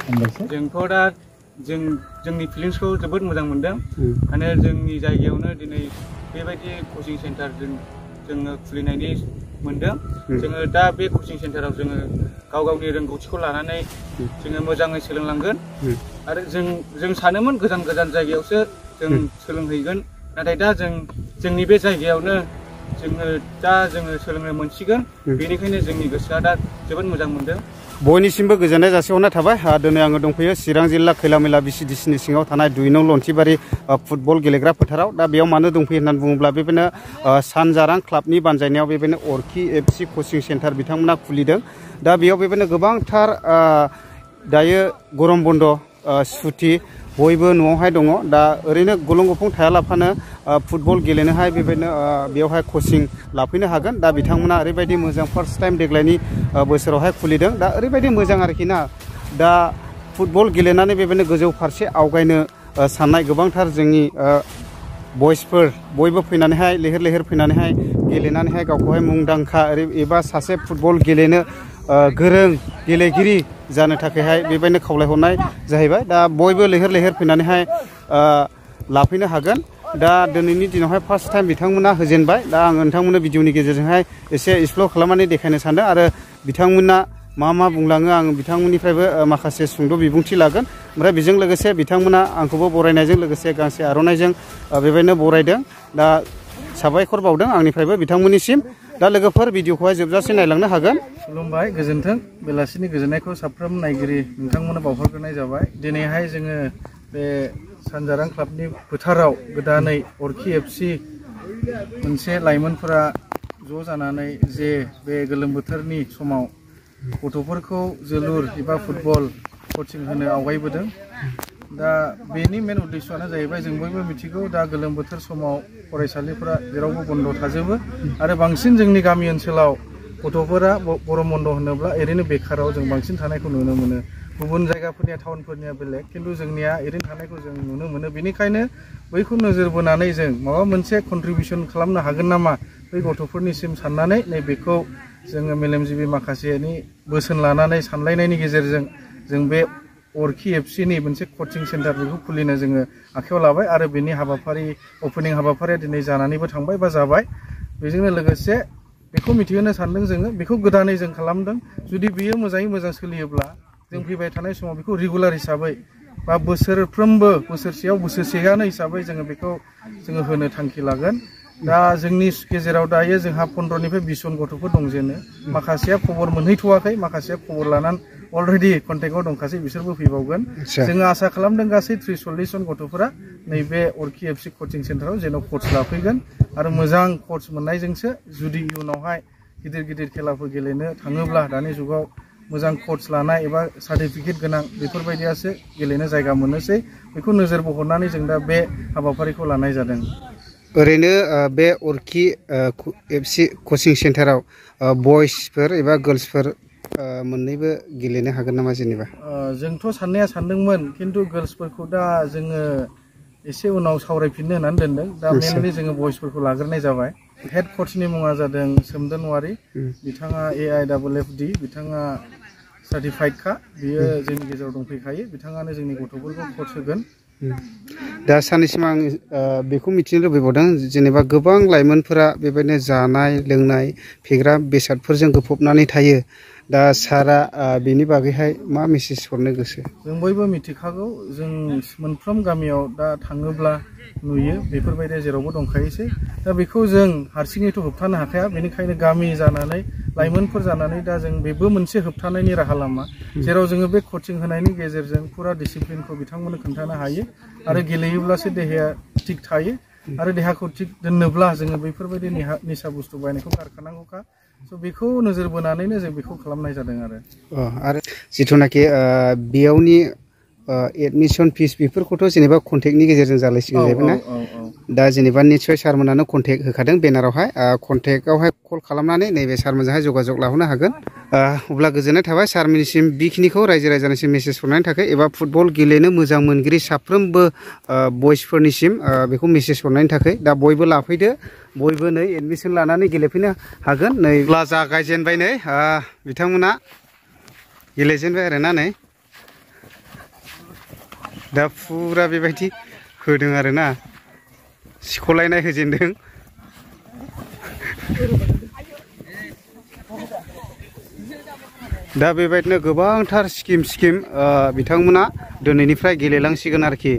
जोंथ' दा जोंनि फिलिंसखौ जोबोद मोजां मोनदों माने जोंनि जायगायावनो दिनै बेबायदि कचिं सेन्टार जोङो खुलिनायनि मोनदों जोङो दा बे कचिं सेन्टाराव जोङो गावनि रोंगौथिखौ लानानै जोङो मोजाङै सोलोंलांगोन आरो जों सानोमोन गोजान जायगायावसो जों सोलोंहैगोन नाथाय दा जोंनि बे जायगायावनो जोङो सोलोंनो मोनसिगोन बेनिखायनो जोंनि गोसोआ दा जोबोद मोजां मोनदों बयनिसिमबो गोजोननाय जासिहरनाय थाबाय दिनै आङो दंफैयो चिरां जिल्ला खैलामैला बिसिडिसिनि सिङाव थानाय 2 नं लन्थिबारि फुटबल गेलेग्रा फोथाराव दा बेयाव मानो दंफैयो होननानै बुङोब्ला बेबायदिनो सानजारां क्लाबनि बानजायनायाव बेबायदिनो अरखि FC कचिं सेन्टार बिथांमोना खुलिदों दा बेयाव बेबायदिनो गोबांथार दायो गरम बन्द सुथि बयबो न'आवहाय दङ दा ओरैनो गुलुं गुफुं थायालाफानो फुटबल गेलेनोहाय बेबायदिनो बेयावहाय कचिं लाफैनो हागोन दा बिथांमोना ओरैबायदि मोजां फार्स्ट टाइम देग्लायनि बोसोरावहाय खुलिदों दा ओरैबायदि मोजां आरोखि ना दा फुटबल गेलेनानै बेबायदिनो गोजौ फारसे आवगायनो साननाय गोबांथार जोंनि बयसफोर बयबो फैनानैहाय लैहोर फैनानैहाय गेलेनानैहाय गावखौहाय मुंदांखा एबा सासे फुटबल गेलेनो गोरों गेलेगिरि जानो थाखायहाय बेबायदिनो खावलायहरनाय जाहैबाय दा बयबो लैहोर फैनानैहाय लाफैनो हागोन दा दिनैनि दिनावहाय फार्स्ट टाइम बिथांमोना होजेनबाय दा आं नोंथांमोननो भिडिअनि गेजेरजोंहाय एसे एक्सप्लर खालामनानै देखायनो सानदों आरो बिथांमोना मा बुंलाङो आं बिथांमोननिफ्रायबो माखासे सुंद' बिबुंथि लागोन ओमफ्राय बेजों लोगोसे बिथांमोना आंखौबो बरायनायजों लोगोसे गांसे आर'नाइजों बेबायदिनो बरायदों दा साबायखर बावदों आंनिफ्रायबो बिथांमोननिसिम दा लोगोफोर भिडिअखौहाय जोबजासे नायलांनो हागोन खुलुमबाय गोजोन्थों बेलासिनि गोजोननायखौ साफ्रोम नायगिरि नोंथांमोननो बावहरग्रोनाय जाबाय दिनैहाय जोङो बे सानजारां क्लाबनि फोथाराव गोदानै अरखि FC मोनसे लाइमोनफोरा ज' जानानै जे बे गोलोम बोथोरनि समाव गथ'फोरखौ जोलुर एबा फुटबल कचिं होनो आवगायबोदों दा बेनि मेन उद्देश्यआनो जाहैबाय जों बयबो मिथिगौ दा गोलोम बोथोर समाव फरायसालिफोरा जेरावबो बन्द थाजोबो आरो बांसिन जोंनि गामि ओनसोलाव गथ'फोरा गरम बन्द होनोब्ला ओरैनो बेखाराव जों बांसिन थानायखौ नुनो मोनो गुबुन जायगाफोरनिया टाउनफोरनिया बेलेग खिन्थु जोंनिया ओरैनो थानायखौ जों नुनो मोनो बेनिखायनो बैखौ नोजोर बोनानै जों माबा मोनसे कन्ट्रिबिउसन खालामनो हागोन नामा बै गथ'फोरनिसिम साननानै नैबेखौ जोङो मेलेमजिबि माखासेनि बोसोन लानानै सानलायनायनि गेजेरजों जों बे अरखि FCनि मोनसे कचिं सेन्टार बेखौ खुलिनो जोङो आखायाव लाबाय आरो बेनि अपेनिं हाबाफारिया दिनै जानानैबो थांबाय बा जाबाय बेजोंनो लोगोसे बेखौ मिथिहोनो सानदों जोङो बेखौ गोदानै जों खालामदों जुदि बियो मोजाङै मोजां सोलियोब्ला जों फैबाय थानाय समाव बेखौ रेगुलार हिसाबै बा बोसोरफ्रोमबो बोसोरसेयाव बोसोरसेयानो हिसाबै जोङो बेखौ होनो थांखि लागोन दा जोंनि गेजेराव दायो जोंहा 15 निफ्राय 20 जन गथ'फोर दंजेनो माखासेया खबर मोनहैथ'वाखै माखासेया खबर लानानै अलरेडि कन्टेक्टआव दंखासै बिसोरबो फैबावगोन जोङो आसा खालामदों गासै 30-40 जन गथ'फोरा नैबे अरखि FC कचिं सेन्टाराव जेन' कच लाफैगोन आरो मोजां कच मोननायजोंसो जुदि इयुनावहाय गिदिर खेलाफोर गेलेनो थाङोब्ला दानि जुगाव मोजां कच लानाय एबा सार्टिफिकेट गोनां बेफोरबायदियासो गेलेनो जायगा मोननोसै बेखौ नोजोर बोहरनानै जों दा बे हाबाफारिखौ लानाय जादों ओरैनो बे अरखि FC कचिं सेन्टाराव बयसफोर एबा गार्लसफोर मोननैबो गेलेनो हागोन नामा जेनेबा जोंथ' साननाया सानदोंमोन खिन्थु गार्लसफोरखौ दा जोङो एसे उनाव सावरायफिननो होननानै दोनदों दा मेनलि जोङो बयसफोरखौ लाग्रोनाय जाबाय हेड कचनि मुङा जादों सोमदोन वारि बिथाङा AIFFD बिथाङा सार्टिफाइडखा बियो जोंनि गेजेराव दंफैखायो बिथाङानो जोंनि गथ'फोरखौ कच होगोन दा सानैसिम आं बेखौ मिथिनो लुबैबावदों जेनेबा गोबां लाइमोनफोरा बेबायदिनो जानाय लोंनाय फेग्रा बेसादफोरजों गोफबनानै थायो दा सारा बेनि बागैहाय मा मेसेज हरनो गोसो जों बयबो मिथिखागौ जों मोनफ्रोम गामियाव दा थाङोब्ला नुयो बेफोरबायदि जेरावबो दंखायोसै दा बेखौ जों हारसिङैथ' होबथानो हाखाया बेनिखायनो गामि जानानै लाइमोनफोर जानानै दा जों बेबो मोनसे होबथानायनि राहा लामा जेराव जोङो बे कचिं होनायनि गेजेरजों फुरा डिसिप्लिनखौ बिथांमोननो खोन्थानो हायो आरो गेलेयोब्लासो देहाया थिग थायो आरो देहाखौ थिग दोननोब्ला जोङो बेफोरबायदि निसा बुस्थु बायनायखौ गारखानांगौखा स' बेखौ नोजोर बोनानैनो जों बेखौ खालामनाय जादों आरो जिथुनाखि बेयावनि एडमिशन फिस बेफोरखौथ' जेनेबा कन्टेक्टनि गेजेरजों जालायसिगोन जाहैबाय ना दा जेनेबा निस्सय सारमोनानो कन्टेक्ट होखादों बेनारावहाय कन्टेक्टआवहाय कल खालामनानै नैबे सारमोनजोंहाय जगाजग लाहरनो हागोन अब्ला गोजोननाय थाबाय सारमोननिसिम बेखिनिखौ रायजो राजानिसिम मेसेज हरनायनि थाखाय एबा फुटबल गेलेनो मोजां मोनगिरि साफ्रोमबो बयसफोरनिसिम बेखौ मेसेज हरनायनि थाखाय दा बयबो लाफैदो बयबो नै एडमिशन लानानै गेलेफैनो हागोन नै अब्ला जागायजेनबाय नै बिथांमोना गेलेजेनबाय आरोना नै दा फुरा बेबायदि होदों आरोना सिख'लायनाय होजेनदों दा बेबायदिनो गोबांथार स्किम बिथांमोना दिनैनिफ्राय गेलेलांसिगोन आरोखि